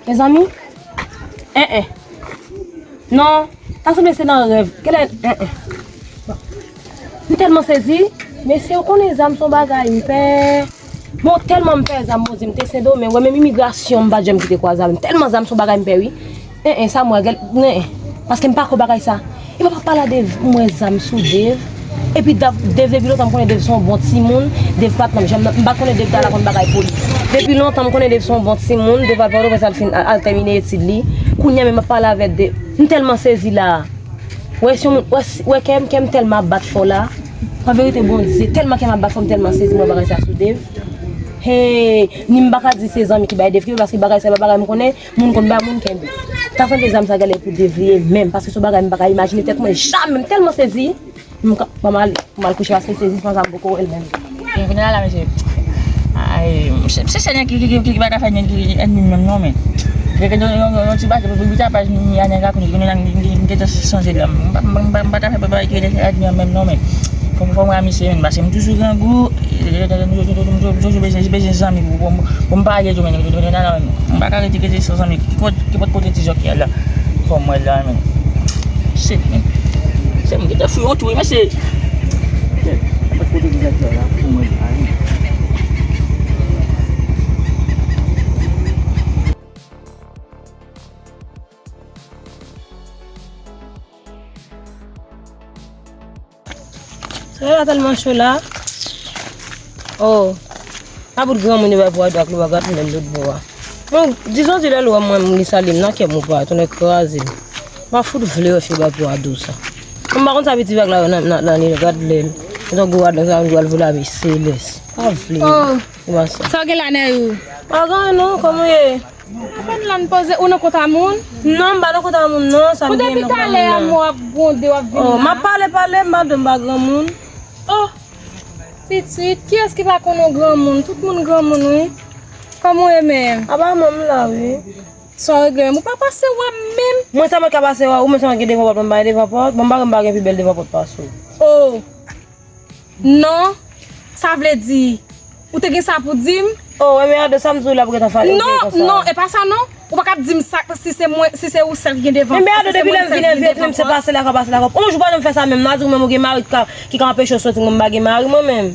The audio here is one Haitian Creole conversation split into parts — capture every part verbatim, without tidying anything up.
Mezanmi, en en. Non, ta sanble se nan rèv. Genlè, en en. M tèlman sezi. Mesye, ou konnen zam se yon bagay m pè. Bon, tèlman m pè zam, Bondye, m te Sendomeng, wè, menm imigrasyon, m pa t janm kite kwa zam. Tèlman zam se yon bagay m pè, wi. En en, sa m wè, gèl, en en. Paske m pa kwè bagay sa. E papa pale a Dave, m wè zam sou Dave. Epi Dave, Dave depi lontan m konnen Dave se yon bon timoun. Dave pa t nan janm nan, m pa t konnen Dave ta la konn bagay polis. Depi lontan m konnen Dave se yon bon timoun, Dave al Pòtoprens al fin, al, al tèmine etid li. Kounye a menm m ap pale avè Dave. M tèlman sezi la. Wè, si yon moun, wè, si, wè, kè m, kè m tèlman ap bat fò la. An verite, Bondye, tèlman kè m ap bat fò, m tèlman sezi, m wè bagay sa sou Dave. Hey, ni m pa ka di se zanmi ki bay Dave, paske bagay sa, e pa bagay m konnen, moun konn bay moun kenbe. Ta sanble zam sa genlè pou Dave li ye menm, paske se yon bagay m pa ka imajine tèt mwen, jamè, m tèlman sezi. M ka, ban m ale, m al kouche paske sezisman sa m poko wè l menm. Men kounye a la, mesye. Ay, se, se, se nèg ki, ki, ki, ki pa ka fè nèg ki ènmi m menm non, men. Gen, gen yon, yon, yon ti bagay, pou, pou, pou tapaj, m, m, a nèg la konnen, konnen la, m, m, m gentan chanje la. M pa, m, m, m pa ta fè bagay ki rele ènmi an menm non, men. Fò, fò mwen a misye, men, paske m toujou grangou, m toujou bezwen, bezwen zanmi pou, pou, pou m pale tou, men, m pa ka rete, rete san zanmi. Ki kot, ki pot kote ti zòk ye la? Fò mwen la, men. Shit, men. Se m ki te fou yon tou, mesye. Shit. Ki pot kote ti zòk ye la? Fò mwen la, men. Solèy la tèlman cho la. Oh. A bout granmoun yo bay pou Ado ak Lou a gad menm lòt bò a. Mwen, dizon di lè Lou a mwen, m li salye m nan kè m ou pa, tonnè kraze m. M a fout vle wè fi bay pou Ado sa. Mwen m pa konn sa piti vag la yo nan, nan, nan li, gad lè l. Tankou Ado sa, m pral voye lame selès. Pa vle. Oh. Ou pa sa. Sa w gen la, Nèyou? Pa gen anyen non, kòman w ye? Apann la n poze, ou nan kont a moun? Non, m pa nan kont a moun, non, sa m gen nan kont a moun, non. Ou depi talè a, m wè w ap gwonde, w ap vin la. Oh, m ap pale, pale, m pa dwe m pa granmoun. Oh, pitit, kiyès ki pa konn yon granmoun? Tout moun granmoun, wi. Kòman w ye menm? Apa, mwen, m la, wi. Sa w regle menm? Ou pa pase wè m menm? Mwen sèlman ka pase wè ou, mwen sèlman gen devan pòt, mwen pa gen devan pòt, bon, m pa gen, m pa gen pi bèl devan pòt pase w. Oh. Non, sa vle di, ou te gen sa pou di m? Oh, enben, Ado, sa m di w la pou gentan fale. Non, non, e pa sa non. Ou pa ka ap di m sa, si se mwen, si se ou sèl ki gen devan, enben, Ado, depi lè m vin an vi, se pase la ka pase la ka. Yon jou pa janm fè sa menm, nan di w menm ou gen mari ki ka, ki ka anpeche w soti, mwen m pa gen mari mwen menm.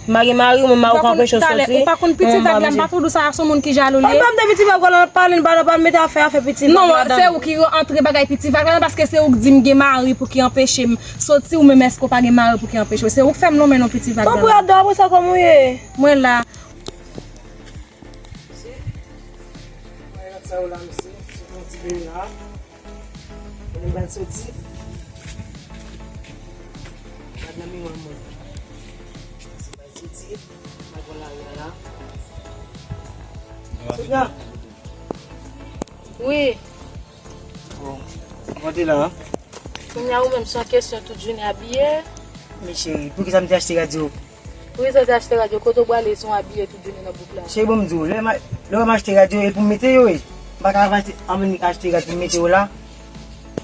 M pa gen mari mwen, mari ou ka anpeche w soti. Ou pa konn piti vag la, m pa twò di w sa, se yon moun ki jalou li ye. Anba m de piti vag la, n ap pale, n pa, n pa mete afè, afè piti vag ladan. Non, se ou ki antre bagay piti vag la, paske se ou k di m gen mari pou ki anpeche m soti, ou menm èske w pa gen mari pou ki anpeche w? Se ou k fè m lonmen non piti vag la. Tanpri Ado, apre sa kòman w ye? Mwen la. Sa yo la, mesye, se yon ti beny la. Konnen m pral soti. Gad nan miwa mwen. Si m pral soti, m pral pran lari a la. Sonia. Wi. Bon, kòman te la? Kounye a ou menm se yon kesyon tout jounen abiye. Men cheri, poukisa m te achte rad yo? Poukisa w te achte rad yo? Kote w prale si w abiye tout jounen nan bouk la? Cheri, bon, m di w, lè m a-, lè w wè m achte rad yo, e pou m mete yo, wi. M pa ka achte, annik achte rad pou m mete yo la.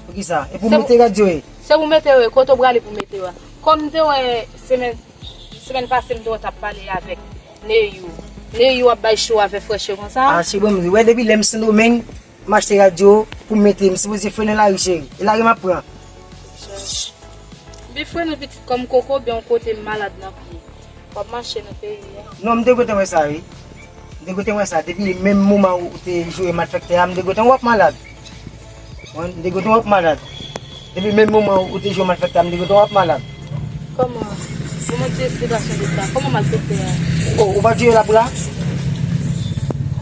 Poukisa? E pou m mete rad yo, wi. Se pou mete yo, wi. Kote w prale pou mete yo a? Kòm m te wè semèn, semèn pase, m te wè w t ap pale avèk Neyou. Neyou ap bay cho avè frè cho konsa? A, cheri, bon, m di w, wè, depi lè m Sendomeng, m achte rad yo pou m mete, m sipoze frennen lari, cheri. E lari m ap pran. Bi frennen pitit kòm koko, byen yon kote m malad nan pye. W ap mache nan peyi a. Non, m te gentan wè sa, wi. M te gentan wè sa. Depi menm moman ou te joure malfektè a, m te gentan wè w ap malad. Wi, m te gentan wè w ap malad. Depi menm moman ou te joure malfektè a, m te gentan wè w ap malad. Kòman? Ban mwen ti esplikasyon de sa. Kòman malfektè a? Oh, ou pa t joure la pou la?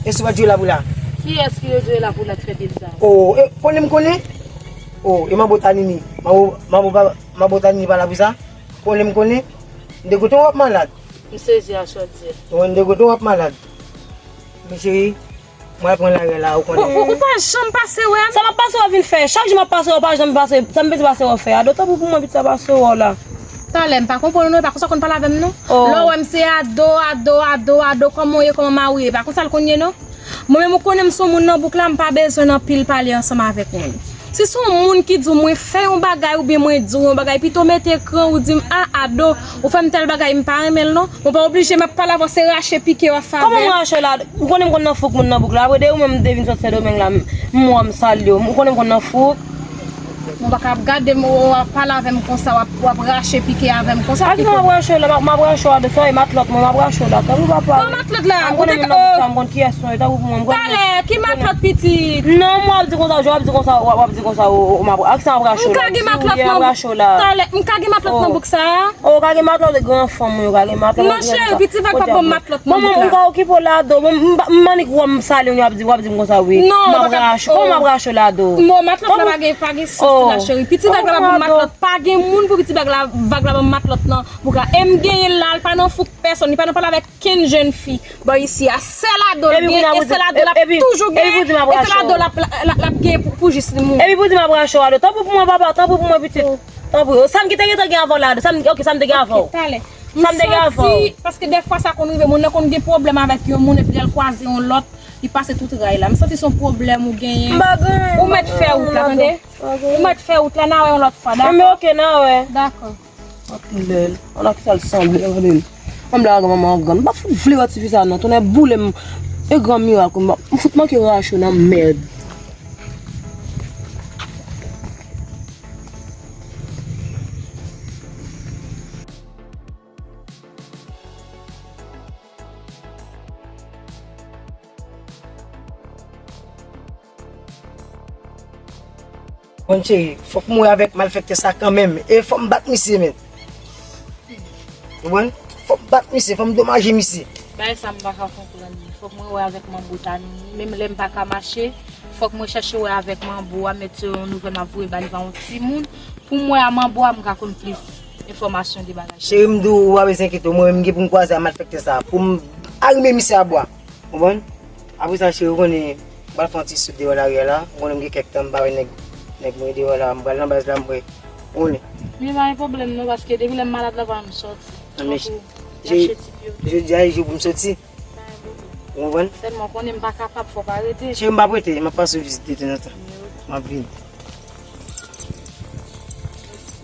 E si w pa t joure la pou la? Kiyès ki te joure la pou la t fè bil sa? Oh, e konnen m konnen? Oh, e manbo Tanini. Manbo, manbo pa, manbo Tanini pa la pou sa? Konnen m konnen? M te gentan wè w ap malad. M sezi a sa w di a. Wi, m te gentan wè w ap malad. Men cheri, mwen al pran lari a la, ou konnen. Ou, ou, ou pa janm pase wè m? Sa m ap pase wè vin fè? Chak jou m ap pase wè, ou pa janm pase. Sa m bezwen pase wè fè? Ado, tanpri pou mwen, pitit sa pase wè la. Talè, m pa konprann ou non, e pa konsa w konn pale avè m non. Oh. Lè w wè m se Ado, Ado, Ado, Ado, kòman w ye, kòman mari w ye, e pa konsa l konn ye non. Mwen menm ou konnen m se yon moun nan bouk la, m pa bezwen anpil pale ansanm avèk moun. Si se yon moun ki di w mwen fè yon bagay oubyen mwen di w yon bagay, pito w mete ekran ou di m, a, Ado, ou fè m tèl bagay, m pa renmen l non. Mwen pa oblije, m ap pale avè w, se rache pike w ap fè avè m. Kòman m rache w la? Ou konnen m konn nan fouk moun nan bouk la. Apre de ou menm m te vin sot Sendomeng la, m, m wè w, m salye w. Ou konnen m konn nan fouk. Mwen pa ka ap gade m, w ap pale avè m konsa, w ap, w ap rache pike avè m konsa. Akisa m ap rache w la, m ap, m ap rache w la, de sa e matlòt mwen, m ap rache w la. Tanpri papa. Kòman matlòt la? M konnen moun nan bouk sa, m konn kiyès nou ye, tanpri pou mwen, m konnen. Talè, ki matlòt pitit? Non, mwen w ap di konsa, w ap di konsa, w ap, w ap di konsa, o, o, m ap, akisa m ap rache w la. M ka gen matlòt nan bouk sa? Talè, m ka gen matlòt nan bouk sa? O, w ka gen matlòt, gran fanm, ou ka gen matlòt. Non, cheri, piti vag pa ban m matlòt nan bouk la. Manman, m ka okipe w la, Ado. M, m, m annik wè m salye w, w ap di, w ap di m konsa, wi. Non, m ap rache. Kòman m ap rache w la, Ado? Non, matlòt la pa gen, pa gen sans la, cheri. Piti vag la pa ban m matlòt. Pa gen moun pou piti vag la, vag la ban m matlòt nan bouk la. E m genyen l la, l pa nan fouk pèsonn, li pa nan pale avèk kenn jèn fi bò isi a. Sèl Ado l gen, e sèl Ado l ap toujou gen, e sèl Ado l ap, l ap, l ap gen pou, pou jis li mouri. Epi pou di m ap rache w, Ado. Tanpri pou mwen, papa, tanpri pou mwen, pitit. Tanpri. Sa m ki te gentan gen avè w la, Ado. Sa m, ok, sa m te gen avè w. Ok, talè. Sa m te gen avè w. Paske dèfwa sa konn rive, moun nan konn gen pwoblèm avèk yon moun, epi lè l kwaze yon lòt, li pase tout ray la. M santi se yon pwoblèm ou genyen. M pa gen. Ou mèt fè wout la, tande? Ou mèt fè wout la, n a wè yon lòt fwa, dakò? Enben, ok, n a wè. Dakò. Ak lèl. Ala ki sa l sanble, gade l. Sanble a granmanman grann. M pa fout vle wè tifi sa non. Tonnè boule m. E gran mirak, m, m fout manke rache w nan mèd. Bon, cheri, fòk m wè avèk malfektè sa kanmenm. E fòk m bat misye, men. Ou konprann? Fòk m bat misye, fòk m domaje misye. Bagay sa m pa ka konprann li. Fòk mwen wè avèk manbo Tani. Menm lè m pa ka mache, fòk mwen chèche wè avèk manbo a, mèt se yon nouvèl m ap voye ba li pa yon timoun. Pou m wè a manbo a, m ka konn plis enfòmasyon de bagay. Cheri, m di w, ou pa bezwen enkyete w. Mwen menm, m gen pou m kwaze a malfektè sa a. Pou m arime misye a bwa. Konprann? Apre sa, cheri, ou konnen, m pral fè yon ti sot deyò lari a la. Ou konnen m gen kèk tan m pa wè nèg, nèg mwen deyò la. M pral nan baz la, m wè. Ou konnen. Men pa gen pwoblèm non, paske depi lè m malad la, pa m sòti. Tankou m achte ti pye. Jodi a, e jou pou m sòti. Pa gen pwoblèm. Ou konprann? Sèlman, ou konnen m pa kapab, fò w pa rete. Cheri, m p ap rete, m ap pase w vizit detanzantan. M ap vini.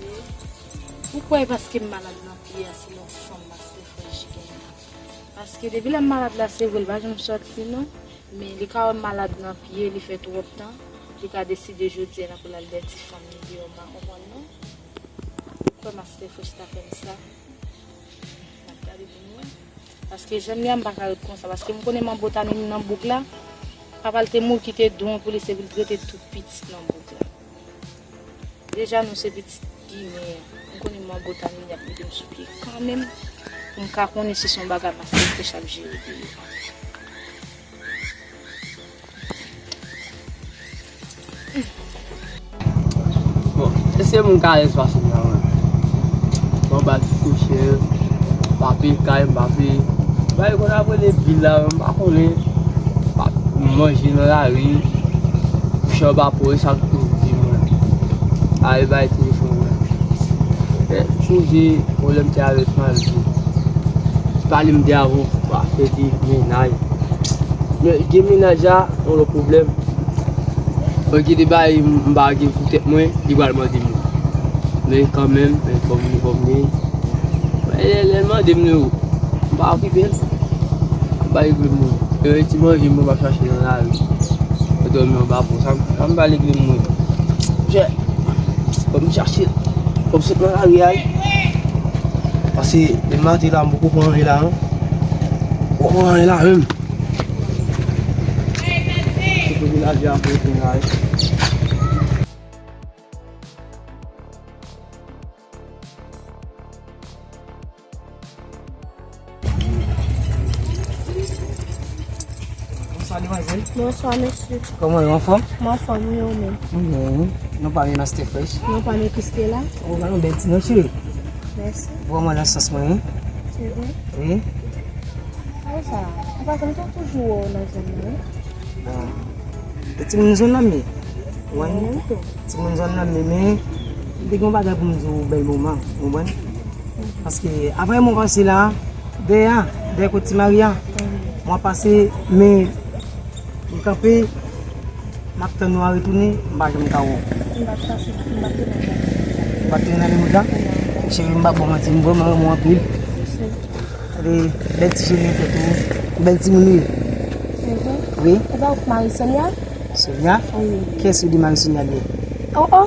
Mesye, ou kwè paske m malad nan pye a, se yon fanm Master Fresh genyen? Paske depi lè m malad la, se vre, l pa janm sòti non. Men li ka wè m malad nan pye, li fè twòp tan, li ka deside jodi a l ap al dèyè ti fanm li deyò, m pa konprann non. Ou kwè Master Fresh ta fè m sa? M ap gade pou m wè. Paske jan m ye a, m pa ka ret konsa. Paske m konnen manbo Tani nan bouk la, papa l te mouri kite don pou li, se pou l rete tout pitit nan bouk la. Deja nou se pitit Ginen. M konnen manbo Tani ap mete m sou pye kanmenm. Pou m ka konnen si se yon bagay Master Fresh ap jere pou li. Bon, èske moun ka alèz pase m la menm? Bon, ba ti kouche, m pa peye kay, m pa peye. Ba yo konn ap rele bil la menm, m pa konnen. M ap manje nan lari, kouche anba pon, e sa k toujou di mwen. Ale bay telefòn mwen. E, sonje, pwoblèm te avèk Malvi. Pale m de avè w, afè de mennaj. Men, de mennaj la, yon lòt pwoblèm. Mwen gen de bagay m pa gen pou tèt mwen, li pral mande m yo. Men kanmenm, men fò m, fò m gen. Men lè, lè l mande m yo, m pa okipe l. M pa regle moun. E ti manje m, mwen pa chache nan lari. Mwen dòmi anba pon, sa m, sa m pa regle moun. Monchè, fò m chache, fò m sot nan lari a wi. Paske depi maten la, m poko pran anyen la non. Poko pran anyen la menm. Se pou vin aji a pou vin la wi. Bonswa, demwazèl. Bonswa, mesye. Kòman w ye, anfòm? M anfòm, wi, ou menm? M byen, wi. Non pa m Master Fresh. Non pa m Christella. Ou ba nou bèl ti non, cheri. Mèsi. Vrèman nan sans mwen, wi. Se vre? Wi. Konsa, anpasan, m te toujou wè w nan zòn nan, wi. Bon. E timoun zòn nan m ye. Ou konprann? Timoun zòn nan m ye, men m te gen yon bagay pou m di w, bèl moman, ou konprann? Paske apre mwen pase la, dèyè a, dèyè kot Ti Maria, mwen pase, men m kanpe, M ap tann ou a retounen, m pa janm ka wè w. M pa t pase, m pa t tounen. M pa t tounen nan limit la? Cheri, m pa ba w manti, m vrèman renmen w anpil. Gade, bèl ti jeni nan tèt ou, bèl timoun ou ye. Mhm. Wi. E pa ou k mari Sonia? Sonia? Wi. Kiyès ou di mari Sonia byen? Oh, oh.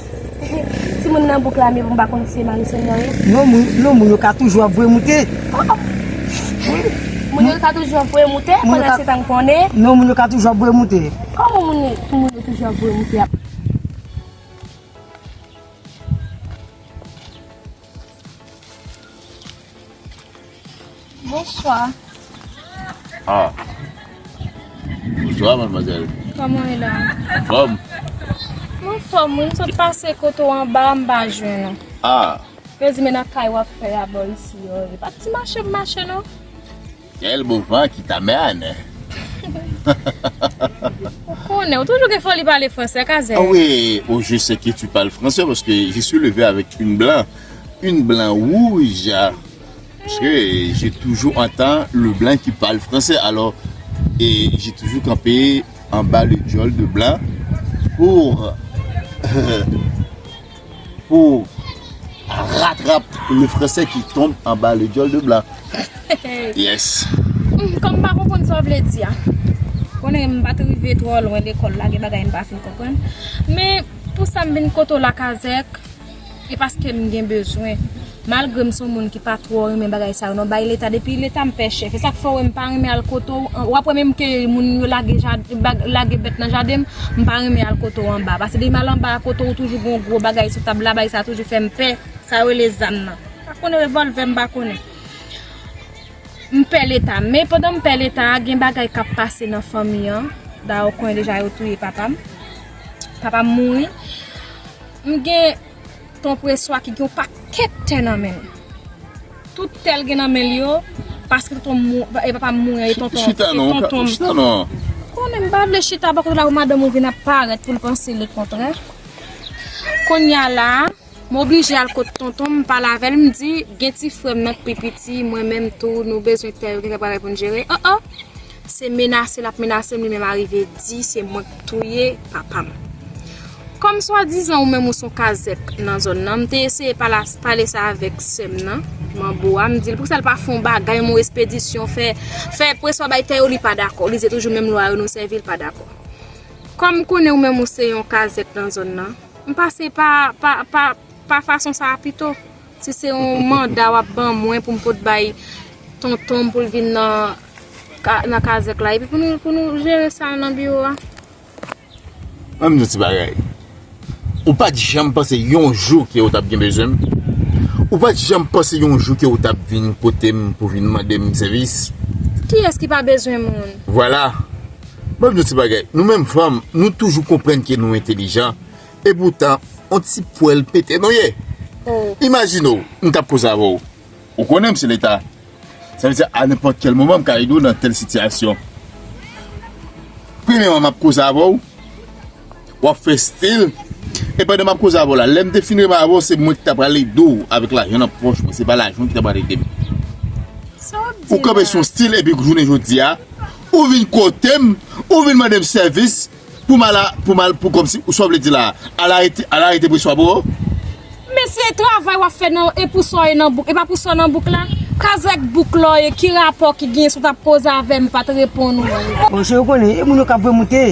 Timoun nan bouk la, men m pa konn si se mari Sonia, wi. Non, moun, non, moun yo ka toujou ap voye moute. Oh, oh. Moun yo ka toujou ap voye moute, pandan se tan m konnen. Non, moun yo ka toujou ap voye moute. Kòman moun yo, moun yo toujou ap voye moute ap Bonswa. Ah. Bonswa, madmwazèl. Kòman w ye la? Anfòm? Mwen anfòm, wi. M sot pase kote w anba, m pa jwenn ou. Ah. Yo di men nan kay w ap fè a bò isi yo. E pa ti mache m mache, non. Quel beau vent qui t'amène. Ou konnen, ou toujou gen foli pale fransè, Kazèk. Ah oui, oh, je sais que tu parles français parce que je suis levé avec une blanc, une blanc rouge. Parce que j'ai toujours entendu le blanc qui parle français. Alors, et j'ai toujours campé en bas le diol de blanc pour pour rattrape le français qui tombe en bas le diol de blanc. Yes. Hmm, kòm m pa konprann sa w vle di a. Konnen m pa t rive twò lwen lekòl la, gen bagay m pa fin konprann. Men pou sa m vin kote w la, Kazèk, e paske m gen bezwen. Malgre m se yon moun ki pa twò renmen bagay sa yo, non, bay Leta, depi Leta m pè chèf. E sa k fè w wè m pa renmen al kote w, w ap wè menm ke moun yo lage jad-, bag-, lage bèt nan jaden m, m pa renmen al kote w anba. Paske depi m al anba kote w, toujou gen yon gwo bagay sou tab la, bagay sa toujou fè m pè. Sa yo rele zam nan. M pa konnen revòlvè, m pa konnen. M pè Leta, men pandan m pè Leta a, gen bagay k ap pase nan fanmi an. Dayè, w konnen deja yo touye papa m. Papa m mouri. M gen Ton Preswa ki gen yon pakèt tè nan men l. Tout tè l gen nan men l yo, paske tonton m mou-, e papa m mouri, e tonton, chita e non, tonton m. Chita non. Konnen m pa vle chita bò kote la pou madanm ou vin ap parèt pou l panse lekontrè. Kounye a la, m oblije al kot tonton m, m pale avè l, m di, gen ti frè m nan k pi piti, mwen menm tou, nou bezwen tè yo, gen tè bagay pou n jere. Oh, oh! Se menase l ap menase m, li menm arive di se mwen k touye papa m. Kòm swadizan ou menm ou se yon kazèk nan zòn nan, m te eseye pala-, pale sa avèk sè m nan, manbo a, m di l poukisa l pa fè yon bagay, yon espedisyon, fè, fè Preswa bay tè yo, li pa dakò. Li se toujou menm lwa yo nou sèvi, li pa dakò. Kòm m konnen ou menm ou se yon kazèk nan zòn nan, m pase pa, pa, pa, pa fason sa a pito. Si se yon manda w ap ban mwen pou m pot bay tonton m pou l vin nan, ka-, nan kazèk la, epi pou nou, pou nou jere sa nan biwo a. Mwen m di yon ti bagay. Ou pa t janm panse yon jou ke w t ap gen bezwen m? Ou pa t janm panse yon jou ke w t ap vin kote m pou vin mande m sèvis? Kiyès ki pa bezwen moun? Vwala. Mwen m di yon ti bagay. Nou menm fanm, nou toujou konprann ke nou entelijan. Epoutan, on ti pwèl pete nou ye. Oh. Imajine w, m t ap koze avè w. Ou konnen m se Leta. Sa vle di, a nenpòt kèl moman, m ka ede w nan tèl sitiyasyon. Premyèman, m ap koze avè w, w ap fè stil, e pandan m ap koze avè w la, lè m te fin renmen avè w, se mwen ki ta pral ede w avèk lajan nan pòch mwen, se pa lajan w ki ta pral ede m. Sa w ap di la? Ou kanpe sou yon stil, epi jounen jodi a, ou vin kote m, ou vin mande m sèvis, pou m al, pou m al, pou kòmsi, ou sa w vle di la, al arete, al arete Preswa pou ou? Men se travay w ap fè nan, e pou sa w ye nan bouk, e pa pou sa w nan bouk la? Kazèk bouk la w ye, ki rapò ki genyen si w t ap koze avè m, m pa t reponn ou? Bon, cheri, ou konnen, e moun yo k ap voye moute.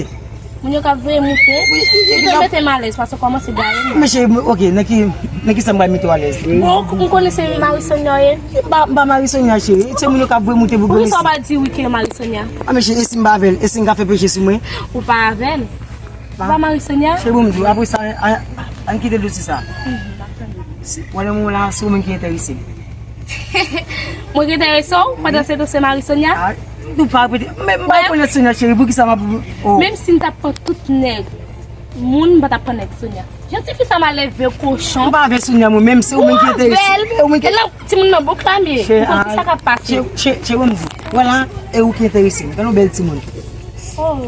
Moun yo k ap voye moute? Wi, wi, wi. Li te mete m alèz, paske w kòmanse gare m. Men cheri, ok, nan ki, nan ki sa m pral mete w alèz? Bon, m konnen se mari Sonia w ye. M pa, m pa mari Sonia, cheri. Se moun yo k ap voye moute pou granmesi. Poukisa w pa di wi ke mari Sonia? A, men cheri, e si m pa avè l, e si m ka fè peche sou mwen? Ou pa avè l? Ou pa mari Sonia? Cheri, bon, m di w, apre sa, an, an, ann kite dosye sa. Mhm, m ap tande. Si, w wè nan moman la, se ou menm ki enterese m. Mwen ki enterese w, pandan se dosye mari Sonia? A, nou pa repete, men m pa rekonèt Sonia, cheri, poukisa m ap, oh. Menm si m t ap pran tout nèg, moun, m pa t ap pran nèg Sonia. Jan tifi sa malelve kochon. M pa avè Sonia mwen menm, se ou menm ki enterese. Ou avè l. E ou menm ki... E nan timoun nan bouk la, men. Cheri, ou konn ki sa k ap pase. Cheri, cheri, cheri, m di. Vwala, e ou ki enterese m. Gade yon bèl timoun. Oh.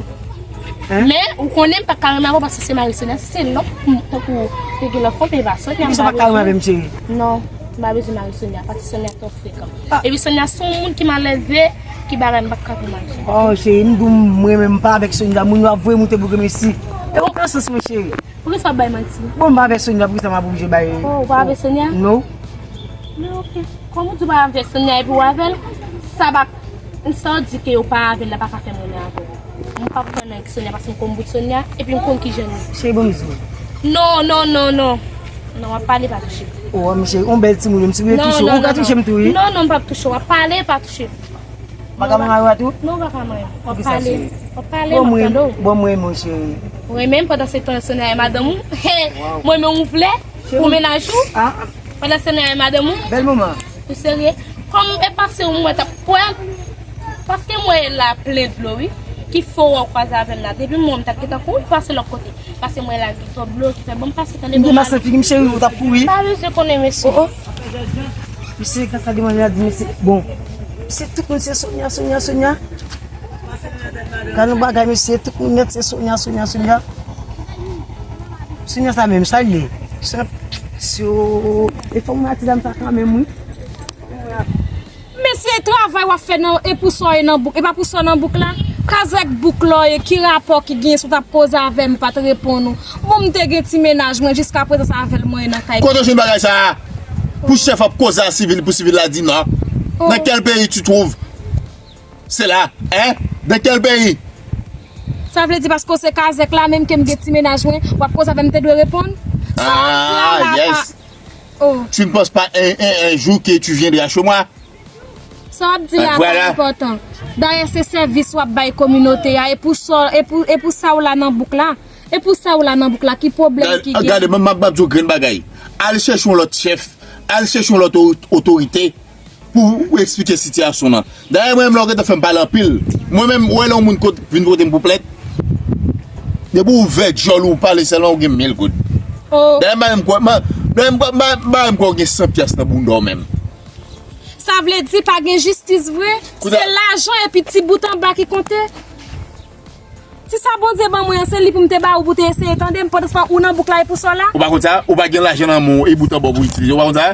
Hein? Men, ou konnen m pa ka renmen avè w paske se mari Sonia, si se lòt, tankou te gen lòt fanm, e pa Sonia. Poukisa w pa ka renmen avè m, cheri? Non, m pa bezwen mari Sonia, paske Sonia twò frekan. Ah. Epi Sonia se yon moun ki malelve, ki bagay m pa ka pou mari Sonia. Oh, cheri, m di w, mwen menm m pa avèk Sonia, moun yo ap voye moute pou granmesi. E okenn sans, mon cheri. Poukisa w ap bay manti? Bon, m pa avè Sonia, poukisa m ap oblije bay? Oh, ou pa avè Sonia? Non. Men oke. Kòm ou di w pa avè Sonia epi w avè l, sa pa, sa w di ke w pa avè l la pa ka fè m renmen avè w. M p ap pran nan Sonia paske m konn bout Sonia epi m konn kijan l ye. Cheri, bon, m di w. Non, non, non, non. Non, w ap pale pa touche. Oh, m cheri, yon bèl timoun, m si w touche w, ou ka touche m tou, wi. Non, non, m p ap touche w, w ap pale pa touche. M pa ka manyen mari w a tou? Non, w pa ka manyen. W ap pale. W ap pale, m ap tande w. Bon, mwen, bon, mwen, mon cheri. Ou renmen m pandan se tan Sonia e madanm ou? He, mwen, men ou vle? Pou mennaj ou? Ah. Pandan Sonia e madanm ou? Bèl moman. Ou serye? Kòm e pase ou mwen t ap kwè. Paske mwen la plen dlo, wi. Ki fè w kwaze avè m la. Depi mwen, m t ap gentan kouri pase lòt kote. Paske mwen la gen twòp dlo ki fè ban m pase tande. M te mache figi m cheri, ou t ap kouri. Pa bezwen konnen, mesye. Oh, oh. Mesye, kan sa demann la di, mesye, bon. Mesye, tout moun se Sonia, Sonia, Sonia. Kan nou bagay, mesye, tout moun nèt se Sonia, Sonia, Sonia. Sonia sa menm, sa l ye? Sonia, si w, e fò m ati dam sa kanmenm, wi. Mesye, travay w ap fè nan, e pou sa w ye nan bouk, e pa pou sa w nan bouk la? Kazèk bouk la w ye, ki rapò ki genyen si w t ap koze avè m, m pa t reponn ou? Bon, m te gen ti mennaj mwen, jiskaprezan se avè l mwen ye nan kay. Kote w jwenn bagay sa a? Pou chèf ap koze a sivil, pou sivil la di non. Oh. Dans quel pays tu trouves cela, hein? Dans quel pays? Sa vle di paske w se kazèk la, menm ke m gen ti mennaj mwen, w ap koze avè m, m te dwe reponn? Sa w ap di a la pa. Ah, yes. Oh. Tu ne penses pas un, un, un jour que tu viendras chez moi? Sa w ap di la pa enpòtan. Dayè se sèvis w ap bay kominote a, e pou sa, e pou, e pou sa w la nan bouk la. E pou sa w la nan bouk la, ki pwoblèm ki gen? Gade, gade, m ap, m ap di w grenn bagay. Al chèche yon lòt chèf, al chèche yon lòt o-, otorite pou w eksplike sitiyasyon nan. Dayè mwen menm, lè w gentan fè m pale anpil. Mwen menm, ou wè lè yon moun kot-, vin kote m pou plent, depi w ouvè djòl ou pale sèlman, ou gen mil goud. Oh. Dayè m pa menm kwè, m pa, dayè m pa, m pa, m pa menm kwè w gen san pyas nan bounda w menm. Sa vle di pa gen jistis vre? Se lajan epi ti bout anba ki konte? Ti sa Bondye ban mwen an, se li pou m te ba ou pou te eseye tande m, pandan se tan ou nan bouk la e pou sa w la? Ou pa konn sa? Ou pa gen lajan nan men w e bout anba w pou itilize, ou pa konn sa?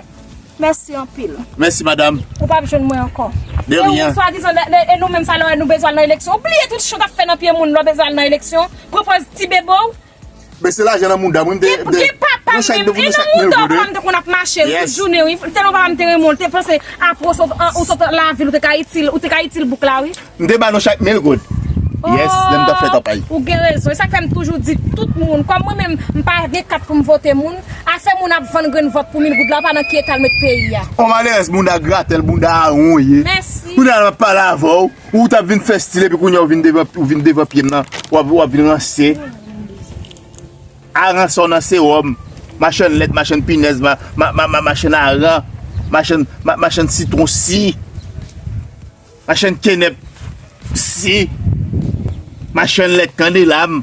Mèsi anpil. Mèsi, madam. Ou p ap jwenn mwen ankò. De rien. E ou, swadizan, e nou menm sa lè nou bezwen al nan eleksyon. Ou bliye tout chan w t ap fè nan pye moun lè w bezwen al nan eleksyon. Pran pòz ti bebe w. Men se lajan nan mouda m, wi, m te, m te, gen papa m menm, e nan mouda w papa m te konn ap mache, wi, tout jounen, wi. Tèlman papa m te renmen w, l te panse apre w sot, an, ou sot lavil, ou te ka itil, ou te ka itil bouk la, wi. M te ba nou chak mil goud. Yes, lè m t ap fè kanpay. Ou gen rezon. E sa k fè m toujou di tout moun, kòm mwen menm, m pa gen kat pou m vote moun, afè moun ap vann grenn vòt pou mil goud la, ou pa nan ki eta l met peyi a. On malerèz, bounda gratèl, bounda a wonye. Mèsi. Kounye a l ap pale avè w. Ou t ap vin fè stil epi kounye a ou vin devan, ou vin devan pye m nan. W ap, w ap vin ranse. Aran sa w nan sewòm. Machann lèt, machann pinèz, ma, ma, ma, ma, machann aran. Machann, ma, machann sitwon si. Machann kenèp si. Machann lèt kandelam.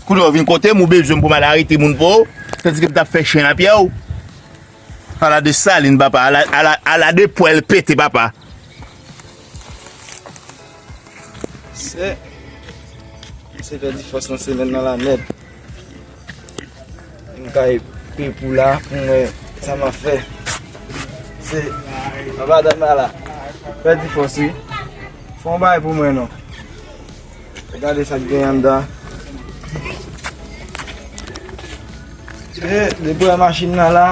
Kounye a ou vin kote m, ou bezwen m pou m al arete moun pou ou. Tandiske m t ap fè chen nan pye w. Ala Desalin, papa. Ala, ala, ala de pwèl pete, papa. Se, se pèdi fòs nan semèn nan la nèt. M kay pepou la pou m wè sa m ap fè. Se, papa dam la la. Pèdi fòs, wi. Fè yon bagay pou mwen, non. Gade sa k gen anndan. E, depi w wè machin nan la,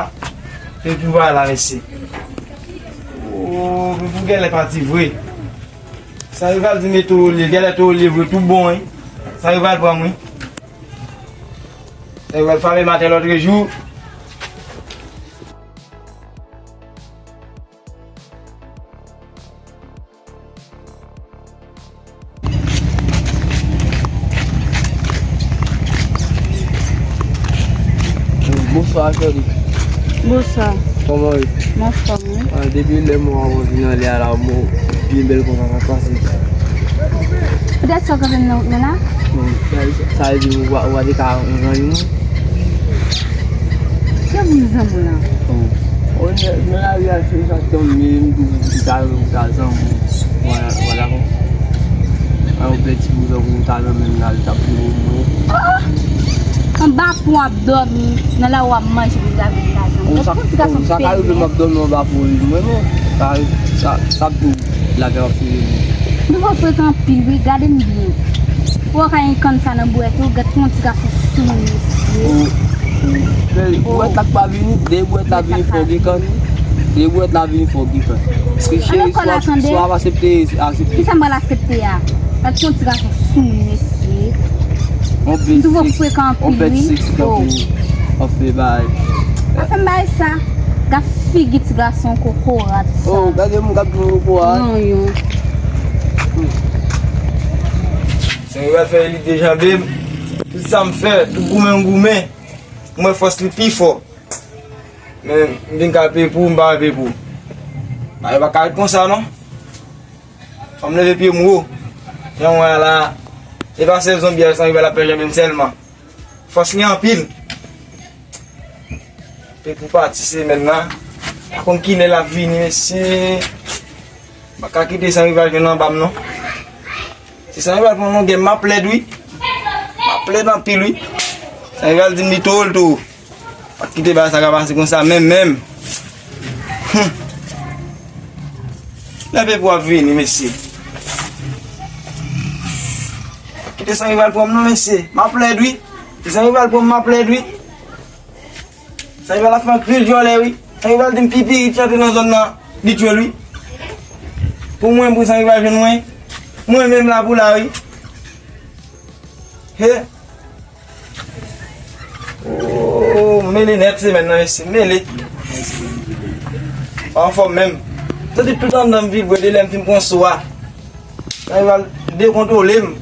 epi w wè la, mesye. O, men pou gèlè pati vre. Sa yo pral di, men Towo l ye, gèlè Towo l ye vre, tou bon, wi. Sa yo pral pran m, wi. Sa yo pral frape m atè lòtrejou. Bonswa, cheri. Bonswa. Kòman w ye? M anfòm, wi. Ah, depi lè mwen wè w vin anlè a la, mwen byen bèl konsa, sa k pase? Poutèt sa w kanpe m nan wout mwen la? Bon, sa, sa vle di ou pa, ou pa te ka rann yon moun? Kè moun zanmi w lan? Oh. Oh, nan, nan lari a, se sa k tann, men m tou di ta, ta zanmi w. Vwala, vwala. An, yon bèl ti bouzon pou ou ta nan menm nan, li t ap peye mwen. Oh! Anba pon w ap dòmi, nan lari w ap manje pou ta vin ta zanmi. Ou sa, ou sa ka rive m ap dòmi anba pon wi, mwen non. Sa, sa, sa ap tou lave ap fini. Nou fò frekan anpil wi, gade m byen. Ou ka gen kann sa nan bwèt ou, gad yon ti gason soumoun, mesye. Ou, ou, men, bwèt la k pa vini, de bwèt la vini fò gen kann. De bwèt la vini fò gen kann. Paske cheri, swa, swa ap aksepte, aksepte. Kisa m pral aksepte a? Gad yon ti gason soumoun, mesye. On bèt sèks, on bèt sèks kanpe, ap fè bagay. Pa fè m bagay sa. Gad figi ti gason kokorat sa. Oh, gade moun k ap jwe kokorat. Non, yon. Sa yo pral fè li dejanbe m. Tout sa m fè, tout goumen m goumen, m wè fòs li pi fò. Men, m vin ka pepou, m pa pepou. Bagay pa ka ret konsa, non. Fò m leve pye m wo. Jan w wè a la, e pa sèl zonbi a, sa rive l ap fè janbe m sèlman. Fòs li anpil. Pepou pati semèn nan. Pa konn kilè l ap vini, mesye. M pa ka kite Sanrival jwenn anba m, non. Si Sanrival pran longè, m ap lèd, wi. M ap lèd anpil, wi. Sanrival di m li toro, l toro. Pa kite bagay sa ka pase konsa, menm, menm. Hum. Lè Pepou ap vini, mesye. Kite Sanrival pran m, non, mesye. M ap lèd, wi. Si Sanrival pran m, m ap lèd, wi. Sanrival ap fè anpil djòlè, wi. Sanrival di m pi pitit chante nan zòn nan, li tchwe l, wi. Pou mwen, pou Sanrival jwenn mwen, mwen menm la pou la, wi. He. Oh, mele nèt semèn nan, mesye, mele. Pa anfòm menm. Santi tout anndan m vibre de lè m fin pran so a. Sa rival dekontwole m.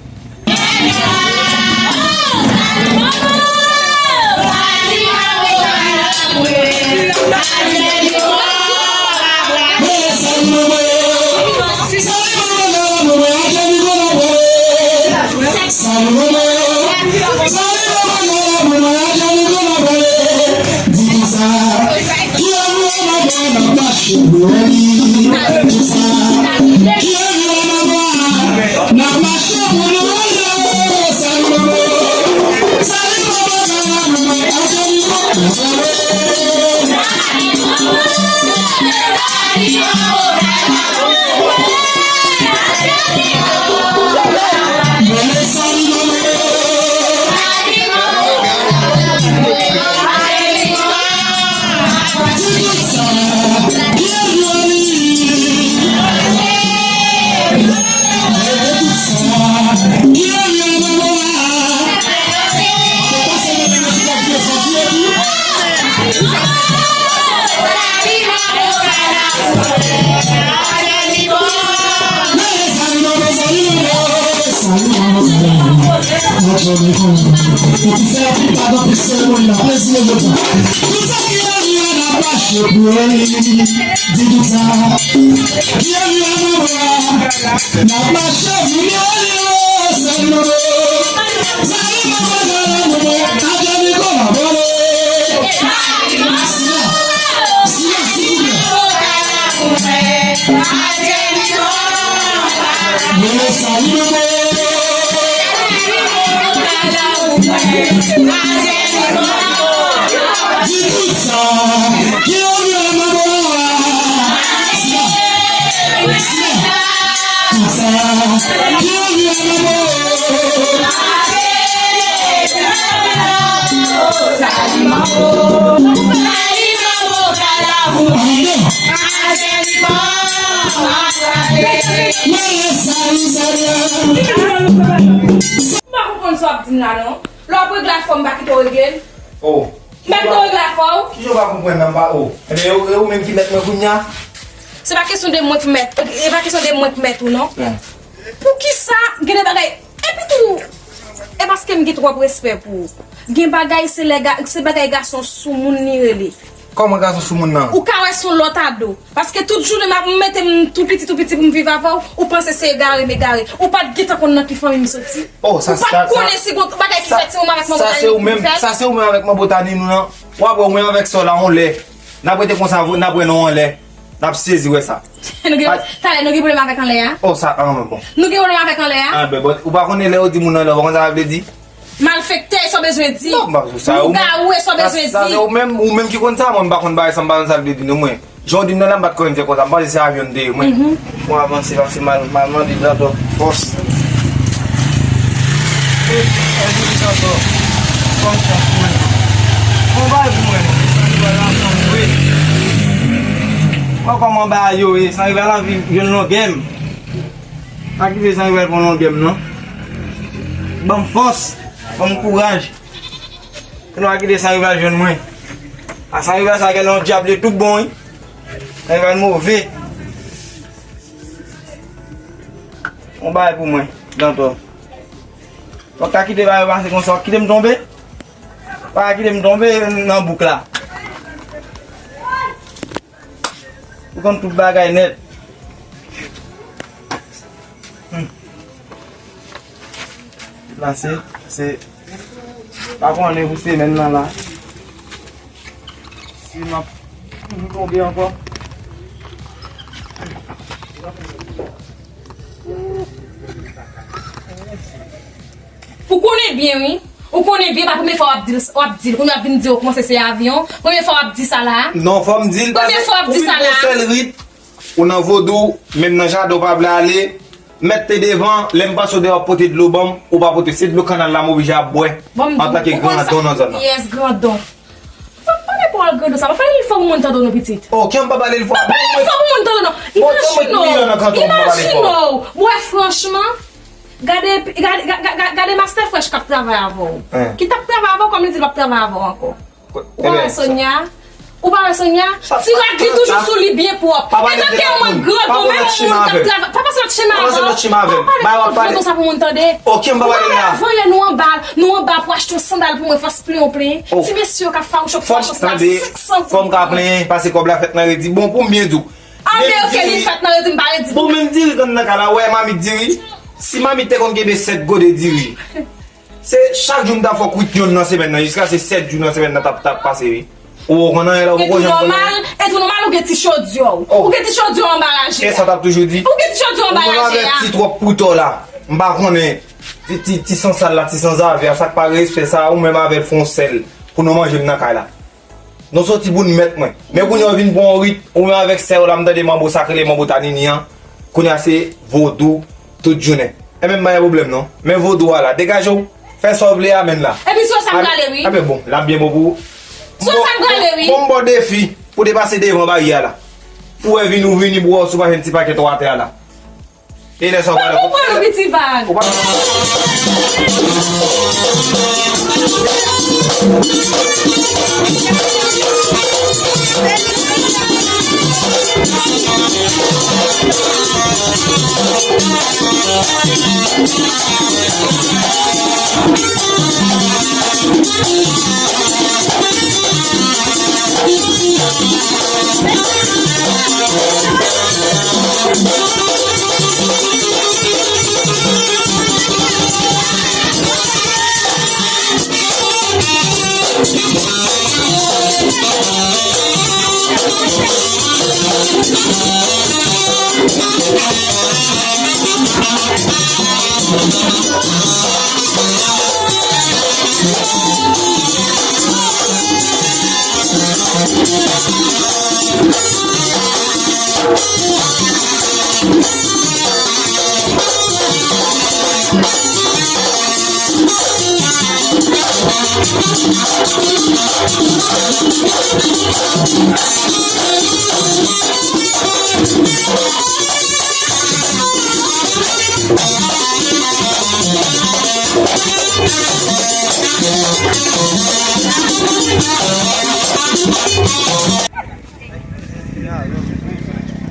M pa konprann sa w ap di m la non. Lè w ap regle afè w, m pa kite w regle l. Oh. M pa kite w regle afè w. Kijan w pa konprann nan m pa oh. Ebyen, e ou menm ki mèt mwen kounye a? Se pa kesyon de mwen k mèt, e pa kesyon de mwen k mèt ou non. Poukisa gen de bagay, epi tou, e paske m gen twòp respè pou ou. Gen bagay se lè ga, se bagay gason soumoun li rele. Kòman gason soumoun nan? Ou ka wè se yon lòt ado. Paske tout jounen m ap mete m tou piti, tou piti pou m viv avè w, ou panse se egare m egare. Ou pa t gentan konn nan ki fanmi m soti. Ou pa t konnen si gon bagay ki fèt se ou menm avèk manbo Tani ki fè l. Sa se ou menm avèk manbo Tani nou nan. W ap wè ou menm avèk sè w la yon lè. N ap rete konsa, n ap wè nou yon lè. N ap sezi wè sa. Talè nou gen pwoblèm avèk anlè a? Oh, sa, ah, bon. Nou gen pwoblèm avèk anlè a? Ah, ben, bon, ou pa konnen lè yo di moun anlè, ou pa konn sa sa vle di? Malfektè, e sa w bezwen di? Non, m pa bezwen sa. Lougawou, e sa w bezwen di? Sa se ou menm, ou menm ki konn sa, mwen m pa konn bagay sa, m pa konn sa l vle di non mwen. Jan w di m nan la, m pa t kwè m fè konsa, m panse se avyon m te ye mwen. Fò avanse, paske m al, m al mande Dantò fòs. Èske li ankò? Bòn chans pou mwen. Bon bagay pou mwen. San rival la ansanm vre. Mwen kòman bagay yo ye? San rival anvi jwenn longè m. Pa kite San rival pran longè m non. Ban m fòs. Ban m kouraj. Pou nou pa kite San rival jwenn mwen. A San rival sa gen yon dyab li tout bon wi. San rival move. Yon bagay pou mwen, Dantò. Ou ka kite bagay yo pase konsa, w kite m tonbe? Pa kite m tonbe nan bouk la. Ou konn tout bagay nèt. Hmm. La se, se, pa konnen pou semèn nan la. Si m ap toujou tonbe ankò. Ou konnen byen, wi. Ou konnen byen, pa premye fwa w ap di l, w ap di l. Kounye w ap vin di w kòmanse se avyon. Premye fwa w ap di sa la. Non, fò m di l, paske ou vin gon sèl rit, ou nan vodou, menm nan jaden w pa vle ale. Mèt te devan, lè m pase w deyò, w ap pote dlo ban m, ou pa pote. Se dlo kannal la m oblije ap bwè, antanke grandon nan zòn nan. Yes, grandon. Pa pale pou al grandon sa, pa pale l fò pou moun tande w non pitit. Ok, m pa pale l fò. Pa pale l fò pou moun tande w non. Imajine w, imajine w. Mwen franchman, gade, gade, gade, gade Master Fresh k ap travay avè w. Ki t ap travay avè w kòm li di l p ap travay avè w ankò. Ou pa wè Sonia? Ou pa wè Sonia? Ti rad li toujou sou li byen pwòp. Etanke mwen grandon, menm moun k ap travay, pa pase lòt chemen avè w. Pa pale pou grandon sa pou moun tande. Ok, m pa pale la. Avan yè nou anba, nou anba pou achte yon sandal pou mwen, fòs plen yon plen. Ti mesye yo k ap fawouch, k ap fawouch la, senk san goud. Fò m ka plenyen, pase kòb la fèt nan redi. Bon, pou m byen di w. Anben, ok, li fèt nan redi, m pa redi. Bon, menm diri k ann nan kay la, ou wè mamit diri? Si mamit te konn kenbe sèt gode diri. Se chak jou m t ap fè w kwit yonn nan semèn nan, jiska se sèt jou nan semèn nan t ap, t ap pase, wi. Ou konn anyen la, ou poko janm konnen. E tou nòmal, e tou nòmal, ou gen ti chodyè w. Ou gen ti chodyè w anba raje a. E sa w t ap toujou di? Ou gen ti chodyè w anba raje a. Ou konn avèk ti twòp poutò la. M pa konnen. Ti, ti, ti sansal la, ti sanzavè a, sa k pa gen respè sa, ou menm avè l fè yon sèl pou nou manje m nan kay la. Nou soti pou n mèt mwen. Men kounye a w vin pran yon rit, ou menm avèk sè w la, m tande manbo sa k rele manbo Tanini an. Kounye a se vodou tout jounen. Enben m pa gen pwoblèm non. Men vodou a la, degaje w. Fè sa w vle a, men la. Epi sou sa m prale wi. Enben bon, l ap byen bon pou ou. Sou sa m prale wi. Bon, m ba w defi pou w te pase devan baryè a la. Pou w vin, ou vini pou w wè si w pa jwenn ti pakèt ou atè a la. E lè sa w pale. Ou pran nou piti vag. Ou pa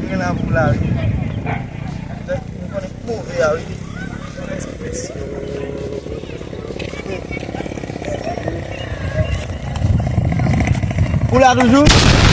Gen la pou la wi. Ou konnen move a wi. Ou la toujou?